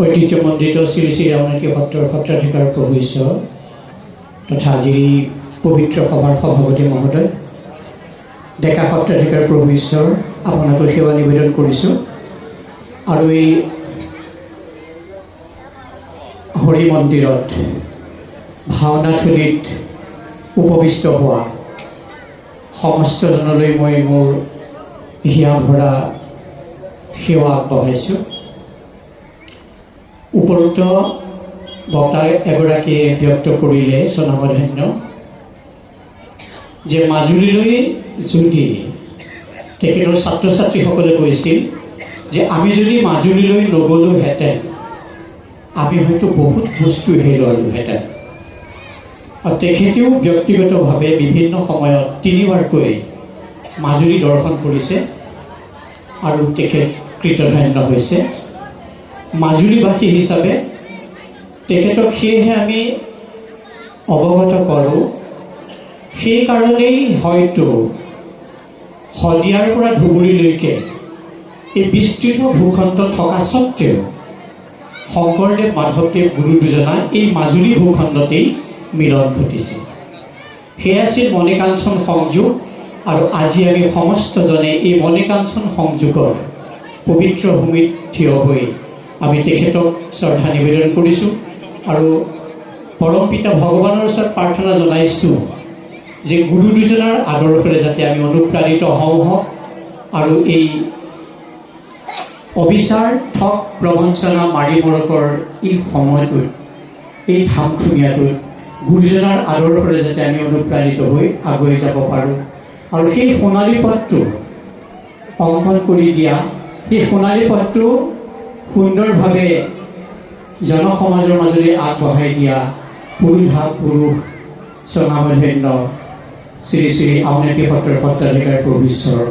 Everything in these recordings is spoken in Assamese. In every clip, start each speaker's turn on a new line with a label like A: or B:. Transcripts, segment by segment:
A: ঐতিহ্যমণ্ডিত শ্ৰী শ্ৰী আউনীআটী সত্ৰৰ সত্ৰাধিকাৰ প্ৰভু ঈশ্বৰ তথা আজিৰ এই পবিত্ৰ সভাৰ সভাপতি মহোদয়, ডেকা সত্ৰাধিকাৰ প্ৰভু ঈশ্বৰ, আপোনাকো সেৱা নিবেদন কৰিছোঁ। আৰু এই হৰি মন্দিৰত ভাওনাথলীত উপবিষ্ট হোৱা সমস্তজনলৈ মই মোৰ হিয়া ভৰা সেৱা আগবঢ়াইছোঁ। উপৰোক্ত বক্তা এগৰাকীয়ে ব্যক্ত কৰিলে স্বনামধন্য যে মাজুলীলৈ যদি তেখেতৰ ছাত্ৰ ছাত্ৰীসকলে কৈছিল যে আমি যদি মাজুলীলৈ নগ'লোহেঁতেন আমি হয়তো বহুত বস্তু হেৰুৱালোহেঁতেন। আৰু তেখেতেও ব্যক্তিগতভাৱে বিভিন্ন সময়ত তিনিবাৰকৈ মাজুলী দৰ্শন কৰিছে আৰু তেখেত কৃতধন্য হৈছে। মাজুলীবাসী হিচাপে তেখেতক সেয়েহে আমি অৱগত কৰোঁ। সেইকাৰণেই হয়তো শদিয়াৰ পৰা ধুবুৰীলৈকে এই বিস্তৃত ভূখণ্ড থকা স্বত্তেও শংকৰদেৱ মাধৱদেৱ গুৰু দুজনা এই মাজুলী ভূখণ্ডতেই মিলন ঘটিছিল। সেয়া আছিল মণিকাঞ্চন সংযোগ। আৰু আজি আমি সমস্তজনে এই মণিকাঞ্চন সংযোগৰ পবিত্ৰ ভূমিত থিয় হৈ আমি তেখেতক শ্ৰদ্ধা নিবেদন কৰিছোঁ আৰু পৰমপিতা ভগৱানৰ ওচৰত প্ৰাৰ্থনা জনাইছোঁ যে গুৰু দুজনাৰ আদৰ্শৰে যাতে আমি অনুপ্ৰাণিত হওঁ হওক আৰু এই অবিচাৰ ঠগ প্ৰবঞ্চনা মাৰি মৰকৰ এই সময়টোত, এই ধামখুমীয়াটোত গুৰুজনাৰ আদৰ্শৰে যাতে আমি অনুপ্ৰাণিত হৈ আগুৱাই যাব পাৰোঁ। আৰু সেই সোণালী পথটো অংকন কৰি দিয়া, সেই সোণালী পথটো সুন্দৰভাৱে জনসমাজৰ মাজলৈ আগবঢ়াই দিয়া পুৰোধা পুৰুষ স্বনামধন্য শ্ৰী শ্ৰী আউনীআটী সত্ৰৰ সত্ৰাধিকাৰ প্ৰভু ঈশ্বৰ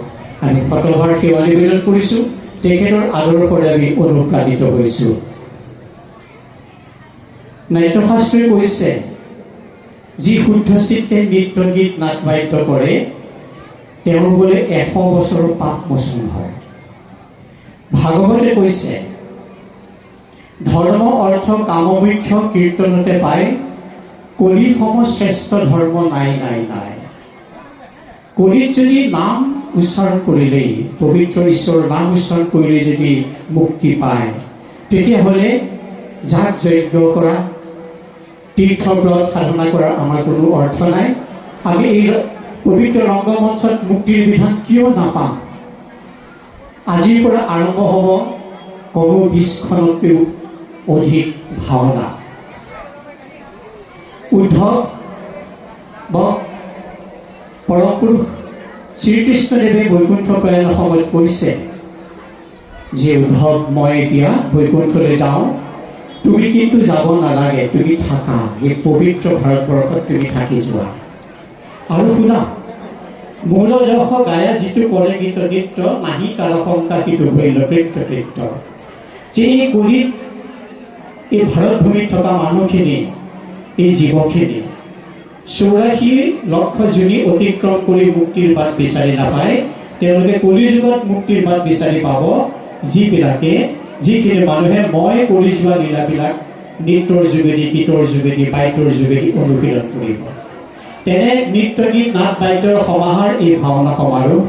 A: আমি শতবাৰ সেৱা নিবেদন কৰিছোঁ। তেখেতৰ আদৰ্শৰে আমি অনুপ্ৰাণিত হৈছোঁ। নাট্যশাস্ত্ৰই কৈছে যি শুদ্ধ চিত্তে নৃত্য গীত নাট বাদ্য কৰে তেওঁৰ বোলে 100 বছৰৰ পাপ মোচন হয়। ভাগৱতে কৈছে ধৰ্ম অৰ্থ কাম মোক্ষ কীৰ্তনতে পায়, কলি সম শ্ৰেষ্ঠ ধৰ্ম নাই নাই নাই। কলিত যদি নাম উচ্চাৰণ কৰিলেই, পবিত্ৰ ঈশ্বৰৰ নাম উচ্চাৰণ কৰিলেই যদি মুক্তি পায়, তেতিয়াহ'লে যাগ যজ্ঞ কৰা, তীৰ্থব্ৰত সাধনা কৰাৰ আমাৰ কোনো অৰ্থ নাই। আমি এই পবিত্ৰ ৰংগমঞ্চত মুক্তিৰ বিধান কিয় নাপাম? আজিৰ পৰা আৰম্ভ হ'ব কমেও 20খনতকৈও অধিক ভাওনা। উদ্ধৱ পৰমপুৰুষ শ্ৰীকৃষ্ণদেৱে বৈকুণ্ঠ প্ৰয়াণৰ সময়ত কৈছে যে উদ্ধৱ, মই এতিয়া বৈকুণ্ঠলৈ যাওঁ, তুমি কিন্তু যাব নালাগে, তুমি থাকা, এই পবিত্ৰ ভাৰতবৰ্ষত তুমি থাকি যোৱা। আৰু শুনা, মূল যশ গায়া যিটো কৰে গীত নৃত্য, নাহি তাৰ শংকা সিটো ভৈল কৃত্য কৃত্য। যে এই কলিত এই ভাৰতভূমিত থকা মানুহখিনি, এই জীৱখিনি 84 লক্ষ যোনি অতিক্ৰম কৰি মুক্তিৰ বাট বিচাৰি নাপায়, তেওঁলোকে কলিযুগত মুক্তিৰ বাট বিচাৰি পাব। যিখিনি মানুহে মই কৰি যোৱা লীলাবিলাক নৃত্যৰ যোগেদি, গীতৰ যোগেদি, বাদ্যৰ যোগেদি অনুশীলন কৰিব, তেনে নৃত্য গীত নাট বাদ্যৰ সমাহাৰ এই ভাওনা সমাৰোহ।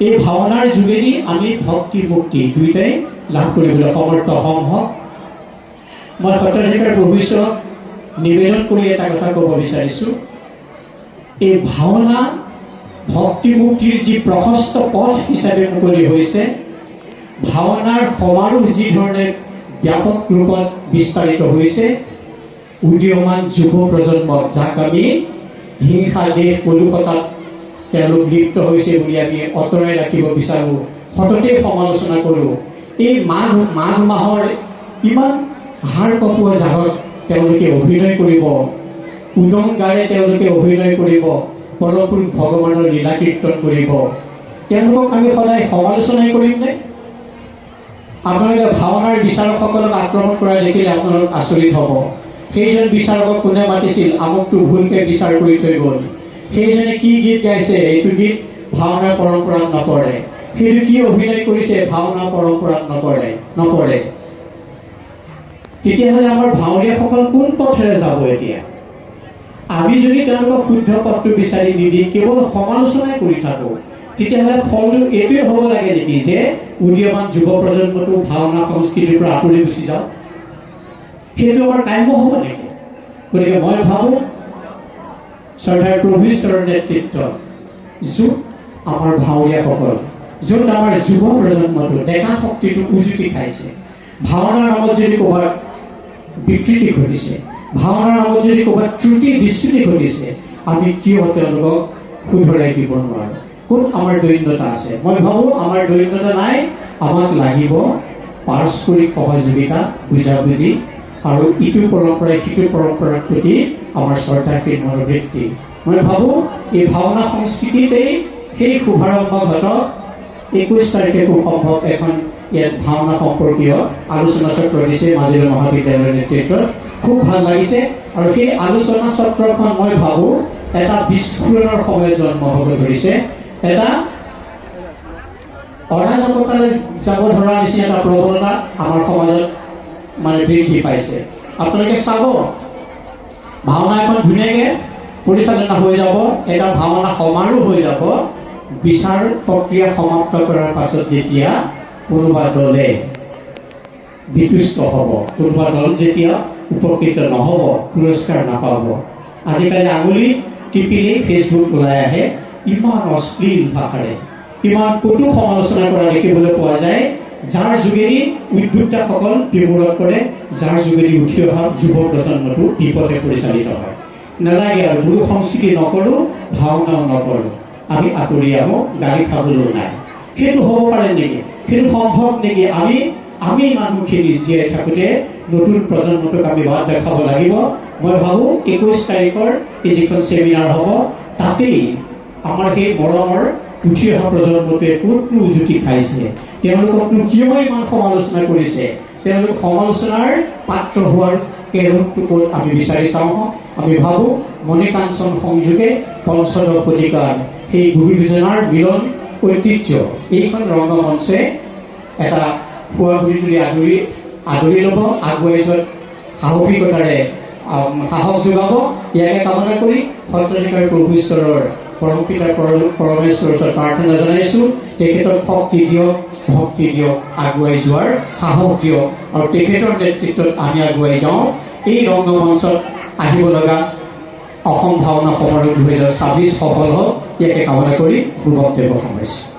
A: এই ভাওনাৰ যোগেদি আমি ভক্তি মুক্তি দুয়োটাই লাভ কৰিবলৈ সমৰ্থ হ'ম হওক। মই সত্ৰাধিকাৰ প্ৰভু ঈশ্বৰক নিবেদন কৰি এটা কথা ক'ব বিচাৰিছোঁ, এই ভাওনা ভক্তি মুক্তিৰ যি প্ৰশস্ত পথ হিচাপে মুকলি হৈছে, ভাওনাৰ সমাৰোহ যি ধৰণে ব্যাপক ৰূপত বিস্তাৰিত হৈছে, উদীয়মান যুৱ প্ৰজন্মক, যাক আমি হিংসা দেশ কলুষতাত তেওঁলোক লিপ্ত হৈছে বুলি আমি আঁতৰাই ৰাখিব বিচাৰোঁ, সততে সমালোচনা কৰোঁ, এই মাঘ মাহৰ ইমান হাড় কঁপোৱা জাগত তেওঁলোকে অভিনয় কৰিব, উদং গাৰে তেওঁলোকে অভিনয় কৰিব, পৰমপুৰুষ ভগৱানৰ লীলা কীৰ্তন কৰিব, তেওঁলোকক আমি সদায় সমালোচনাই কৰিম নে? আপোনালোকে ভাওনাৰ বিচাৰকসকলক আক্ৰমণ কৰা দেখিলে আপোনালোক আচৰিত হ'ব। সেইজন বিচাৰকক কোনে মাতিছিল, আমুকটো ভুলকৈ বিচাৰ কৰি থৈ গ'ল, সেইজনে কি গীত গাইছে, এইটো গীত ভাওনাৰ পৰম্পৰাত নপৰে, সেইটো কি অভিনয় কৰিছে, ভাওনা পৰম্পৰাত নপৰে। তেতিয়াহ'লে আমাৰ ভাৱৰীয়াসকল কোন পথেৰে যাব? এতিয়া আমি যদি তেওঁলোকক শুদ্ধ পথটো বিচাৰি নিদি কেৱল সমালোচনাই কৰি থাকোঁ, তেতিয়াহ'লে ফলটো এইটোৱে হ'ব লাগে নেকি যে উদীয়মান যুৱ প্ৰজন্মটো ভাওনা সংস্কৃতিৰ পৰা আঁতৰি গুচি যাওক? সেইটো আমাৰ কাম্য হ'ব নেকি? গতিকে মই ভাবোঁ শ্ৰদ্ধাৰ প্ৰভু ঈশ্বৰৰ নেতৃত্বত য'ত আমাৰ ভাৱৰীয়াসকল, য'ত আমাৰ যুৱ প্ৰজন্মটো ডেকা শক্তিটো উজুতি খাইছে, ভাওনাৰ নামত যদি ক'ৰবাত বিকৃতি ঘটিছে, ভাওনাৰ নামত যদি ক'ৰবাত ত্ৰুটি বিচ্যুতি ঘটিছে, আমি কিয় তেওঁলোকক শুধৰাই দিব নোৱাৰোঁ? ক'ত আমাৰ দৈন্যতা আছে? মই ভাবোঁ আমাৰ দৈন্যতা নাই। আমাক লাগিব পাৰস্পৰিক সহযোগিতা, বুজাবুজি আৰু ইটো পৰম্পৰাই সিটো পৰম্পৰাৰ প্ৰতি আমাৰ শ্ৰদ্ধাশীল মনোবৃত্তি। মই ভাবোঁ এই ভাওনা সংস্কৃতিতেই সেই শুভাৰম্ভ ঘটক। 21 তাৰিখে খুব সম্ভৱ এখন ইয়াত ভাওনা সম্পৰ্কীয় আলোচনা চক্ৰ দিছে মাজুলী মহাবিদ্যালয়ৰ নেতৃত্বত। খুব ভাল লাগিছে। আৰু সেই আলোচনা চক্ৰখন মই ভাবোঁ এটা বিস্ফোৰণৰ সময়ত জন্ম হ'ব ধৰিছে, এটা অৰাজকতালৈ যাব ধৰা নিচিনা এটা প্ৰৱণতা আমাৰ সমাজত মানে বৃদ্ধি পাইছে। আপোনালোকে চাব, ভাওনা এখন ধুনীয়াকৈ পৰিচালনা হৈ যাব, এটা ভাওনা সমাৰোহ হৈ যাব। বিচাৰ প্ৰক্ৰিয়া সমাপ্ত কৰাৰ পাছত যেতিয়া কোনোবা দলে বিতুষ্ট হ'ব, কোনোবা দল যেতিয়া উপকৃত নহ'ব, পুৰস্কাৰ নাপাব, আজিকালি আঙুলি টিপিলেই ফেচবুক ওলাই আহে, ইমান অশ্লীল ভাষাৰে ইমান কটু সমালোচনা কৰা দেখিবলৈ পোৱা যায়, যাৰ যোগেদি উদ্যোক্তাসকল বিমূৰত কৰে, যাৰ যোগেদি উঠি অহা যুৱ প্ৰজন্মটো বিপথে পৰিচালিত হয়। নালাগে আৰু গুৰু সংস্কৃতি নকৰোঁ, ভাওনাও নকৰোঁ, আমি আঁতৰি আহোঁ, গালি খাবলৈও নাই। সেইটো হ'ব পাৰে নেকি? সেইটো সম্ভৱ নেকি? আমি মানুহখিনি জীয়াই থাকোঁতে নতুন প্ৰজন্মটোক আমি বাট দেখাব লাগিব। মই ভাবোঁ 21 তাৰিখৰ এই যিখন চেমিনাৰ হ'ব, তাতেই আমাৰ সেই মৰমৰ উঠি অহা প্ৰজন্মটোৱে ক'তনো উজুতি খাইছে, তেওঁলোককনো কিয় ইমান সমালোচনা কৰিছে, তেওঁলোক সমালোচনাৰ পাত্ৰ হোৱাৰ কেৰণটো ক'ত আমি বিচাৰি চাওঁ। আমি ভাবোঁ মণিকাঞ্চন সংযোগে পঞ্চদশ শতিকাৰ সেই গুৰু দুজনাৰ মিলন ঐতিহ্য এইখন ৰংগমঞ্চে এটা খোৱা বুলি তুলি আদৰি ল'ব, আগুৱাই যোৱাত সাহসিকতাৰে সাহস যোগাব। ইয়াকে কামনা কৰি সত্ৰাধিকাৰ প্ৰভু ঈশ্বৰৰ পৰমপিতা পৰমেশ্বৰৰ ওচৰত প্ৰাৰ্থনা জনাইছোঁ, তেখেতক শক্তি দিয়ক, ভক্তি দিয়ক, আগুৱাই যোৱাৰ সাহস দিয়ক আৰু তেখেতৰ নেতৃত্বত আমি আগুৱাই যাওঁ। এই ৰংগমঞ্চত আহিব লগা অসম ভাওনা সমাৰোহ 2026 সফল হওক, ইয়াকে কামনা কৰি মোৰ বক্তব্য সামৰিছোঁ।